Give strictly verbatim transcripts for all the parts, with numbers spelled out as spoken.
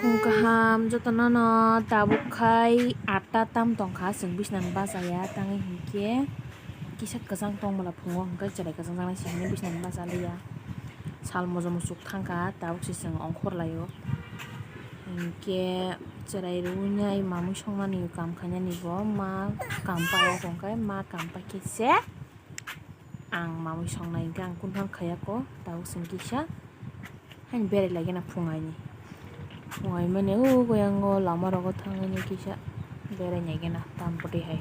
Phung kaham jotono no tabuk khai atta tam tongkha, chwng bisnani bachaya tangwi hinkhe kisa kwchang tong bwla phungo hinkhe chwrai kwchang jangnai se hinwi bisnani bachaliya. Sal mojo muchuk thangkha tabuk se chwng ongkhor laio. Hinkhe chwrai rwui nai mamui songnani kam khainani bo ma kam paio tongkhe ma kam paikhe se. Ang mamui songnai hinkhe ang kunphang khaiya ko, tabuk chwng kisa haino berai laigena phung aini. Phung ai mani o goyango lama rogo thangwi kisa berai naigena tam poti hai.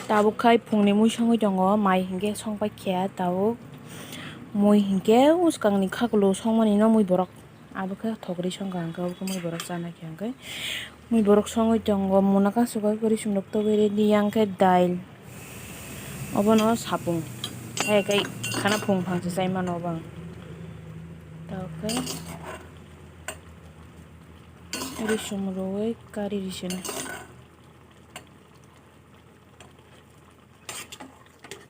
Tabuk khai phungni mui songwi tongo, mai hinkhe songpai khe tabuk mui hinkhe swkangni khakulu songmani no mui borok abo khe thogri songkha hinkhe abo khe mui borok chana khe hinkhe mui borok songwi tongo muna kasu bai guri sumrok togwi ridi yang khe dail obono sapung hai khe khana phung phangsa chai mano obo ang tabuk khe risum rwui kari risina.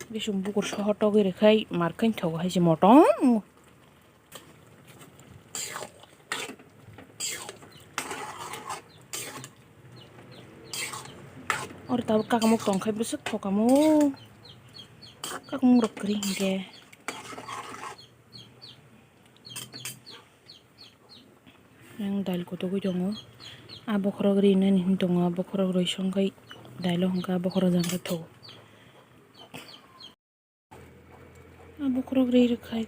Bising bukur soho togwi rwkhai mar khe thogo hai se motom. Oro tabuk kakamuk tongkhai bwswk thokamu kakamuk rok kwrwi hinkhe. Yang dail kotogwi tongo. A bokhorok rinani hinwi tongo, a bokhorok rwi songkhai dailo hwnkha, a bokhorok jangkhe thogo. A bokhorok ri rwkhai.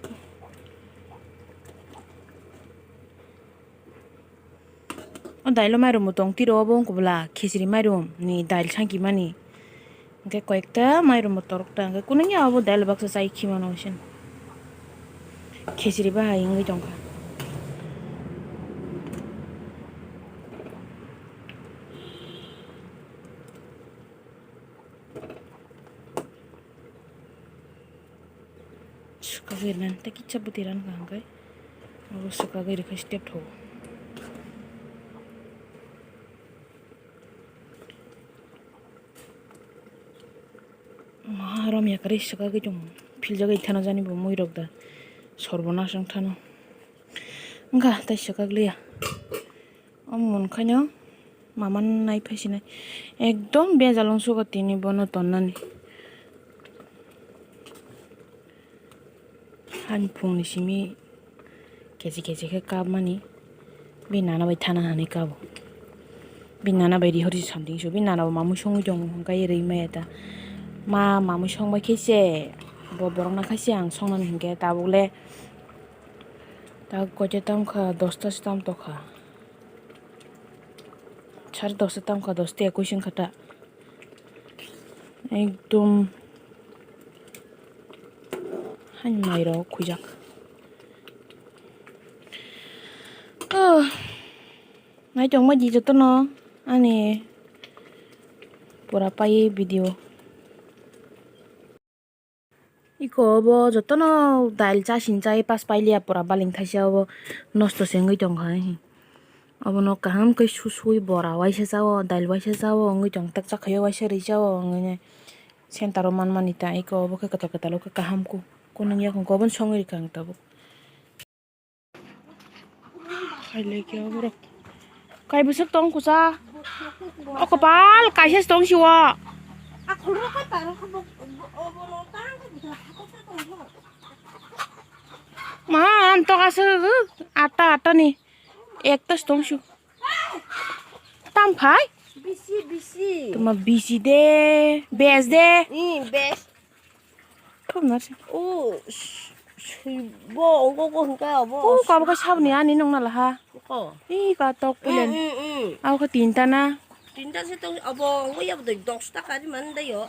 O dailo mairum bo tong tiro obo wngkha bwla khichiri mairum ni dail sangkimani. Hwnkhe koyekta mairum bo torokta hwnkhe kunui ya obo dailo baksa chai khimano se khichiri bahai wngwi tongkha. Swkagwi rwna tei kisa bwtwi rwna kaham khe abo swkagwi rwkhe step thogo. Ma romya kwrwi swkagwi tongo, philjagwi thana jani bo muirok da, sorbonas wng thano. Wngkha tei swkakliya. Omo hwn khaino mama nai phaisinai ekdom bejal wng sugo tini bono tonnani. Hani phungni simi kechi kechi khe kapmani bini nana bai thana hinwi kabo. Bini nana bai rihorchi something so bini nana bo mamui songwi tongo hwnkhe rwi maya ta. Ma mamui songbai khe se bo borok na khai se ang songnani hinkhe tabuk le ta koita tamkha dosta se tam tokha. Sare dosta tamkha dosta ekush wngkha ta. Ekdom hani mairok khuijak. Oh, naitokma di jotono ani pura pai video. Iko obo jotono dail chasin chai pas pailiya pura baling thaisa obo nosto se wngwi tongkha. Obono kaham khe su sui bora waisa chao dail waisa chao wngwi tong tak chakhaio waisa rwi chao wngwi center o manmani ta iko obo khe kwtal kwtal o khe kaham ku kunung yakung khe obono songwi rwkha ang tabuk. Khailai khe oborok. Kai bwswk tong kusa. O kopal kaisa se tong siwo. Ma, ang tok aswk, atta, atta ni. Ekta se tong siwo. Tam phai? Bisi, bisi. Tuma bisi de, bes de. Ni bes. Thum na se. O, s-, sui bo, go, go, hingka obo. O, kabo khe sabni ani nung na laha. Ko. Ih, ka tok pulen. Mm, mm, mm. Abo khe tinta na. Tinta se tong, obo, obo ya bodoi dos taka ri man da yo.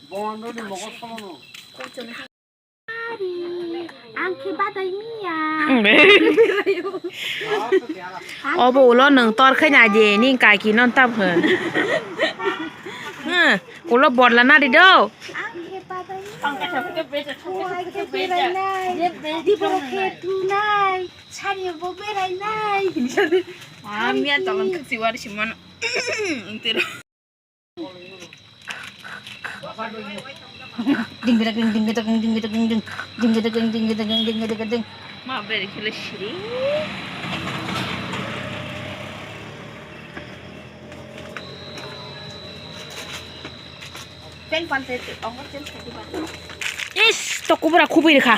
Ari, ang khe badai miya. Obo ulo nwng tor khe na je, ni kaki non tab hwn. Hmm, ulo bodla na di do. Ang khe badai miya. Ang khe berai nai. Diboro khe tu nai. Sari bo berai nai. Ah, miya tolong khe siwar simon. Entero. Ding ding ding ding ding ding ding ding ding ding ding ding ding ding ding ding ding ding ding ding. Ma beri kilo siri. Teng pante ongor teng sadi pante. Is, to kubura khubui rekha.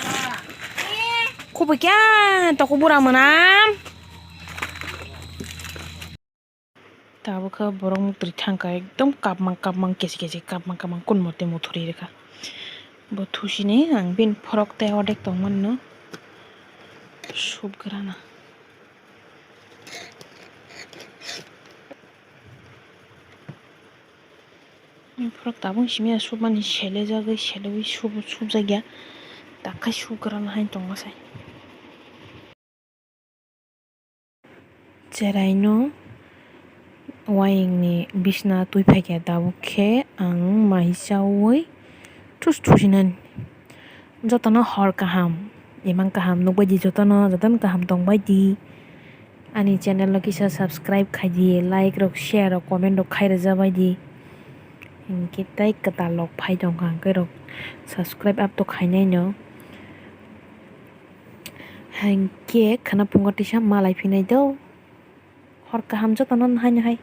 Khubui kya to kubura manam. Tabuk khe borok muktwi thangkha, ekdom kapmang kapmang, kesi kesi kapmang kapmang, kun mote muthuri rwkha. Bo thusini ang bini phorok tei odek tongmani no subgrana. Bini phorok tabuk simi ya submani selejagwi selewi sub-, subjakya. Takhe subgrana hai tongma sai. Cheraino wayengni bisna twi phaikha, tabuk khe ang mai chaui thus thusinani. Jotono hor kaham, imang kaham nukbaidi, jotono, jotono kaham tongbaidi. Ani channel no kisa subscribe khaidi, like rok, share rok, comment rok khai rwjabaidi. Hinkhe tei kwtal rok phai tongkha, hwnkhe rok subscribe up to khainaino. Hinkhe khwna phungo tisa malai phinai do. Hor kaham jotono haino hai.